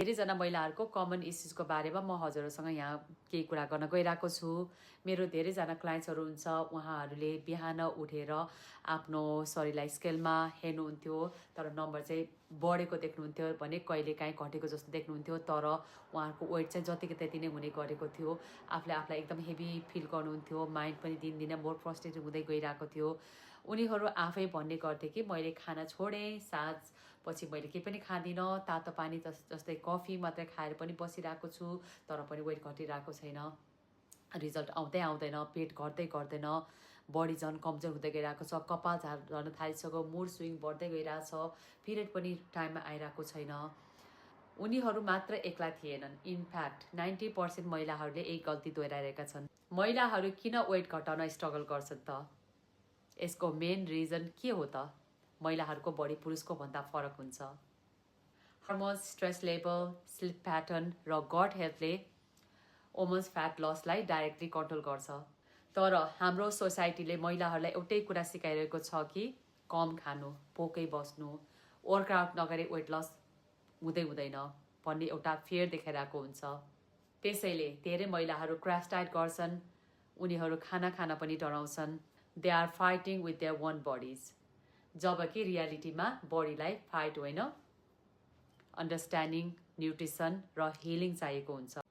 धेरैजना महिलाहरूको कमन इस्युजको बारेमा म हजुरहरूसँग यहाँ केही कुरा गर्न गइरहेको छु। मेरो धेरैजना क्लाइन्ट्सहरू हुन्छ, उहाँहरूले बिहान उठेर आफ्नो शरीरलाई स्केलमा हेर्नुहुन्थ्यो, तर नम्बर चाहिँ बढेको देख्नुहुन्थ्यो भने कहिलेकाहीँ घटेको जस्तो देख्नुहुन्थ्यो, तर उहाँहरूको वेट चाहिँ जतिको त्यति नै हुने गरेको थियो। आफूलाई एकदम हेभी फिल गर्नुहुन्थ्यो, माइन्ड पनि दिनदिनै मोर फ्रस्ट्रेटेड हुँदै गइरहेको थियो। उनीहरू आफै भन्ने गर्थे कि मैले खाना छोडेँ, साँझपछि मैले केही पनि खाँदिनँ, तातो पानी जस्तै कफी मात्रै खाएर पनि बसिरहेको छु, तर पनि वेट घटिरहेको छैन, रिजल्ट आउँदै आउँदैन, पेट घट्दै गर्दैन, बडी झन् कमजोर हुँदै गइरहेको छ, कपाल झर्न थालिसक्यो, मुड स्विङ बढ्दै गइरहेछ, पिरियड पनि टाइममा आइरहेको छैन। उनीहरू मात्र एक्ला थिएनन्। इनफ्याक्ट 90% महिलाहरूले यही गल्ती दोहोऱ्याइरहेका छन्। महिलाहरू किन वेट घटाउन स्ट्रगल गर्छन् त? यसको मेन रिजन के हो त? महिलाहरूको बडी पुरुषको भन्दा फरक हुन्छ। Hormones, stress level, sleep pattern र गट हेल्थले वुमन्स फ्याट लसलाई डाइरेक्टली कन्ट्रोल गर्छ। तर हाम्रो सोसाइटीले महिलाहरूलाई एउटै कुरा सिकाइरहेको छ कि कम खानु, भोकै बस्नु, वर्कआउट नगरे वेट लस हुँदैन भन्ने एउटा फियर देखाइरहेको हुन्छ। त्यसैले धेरै महिलाहरू क्रैश डाइट गर्छन्, उनीहरू खाना खान पनि डराउँछन्। They are fighting with their own bodies, जबकि रियालिटीमा बडीलाई फाइट होइन, अन्डरस्ट्यान्डिङ, न्युट्रिसन र हिलिङ चाहिएको हुन्छ।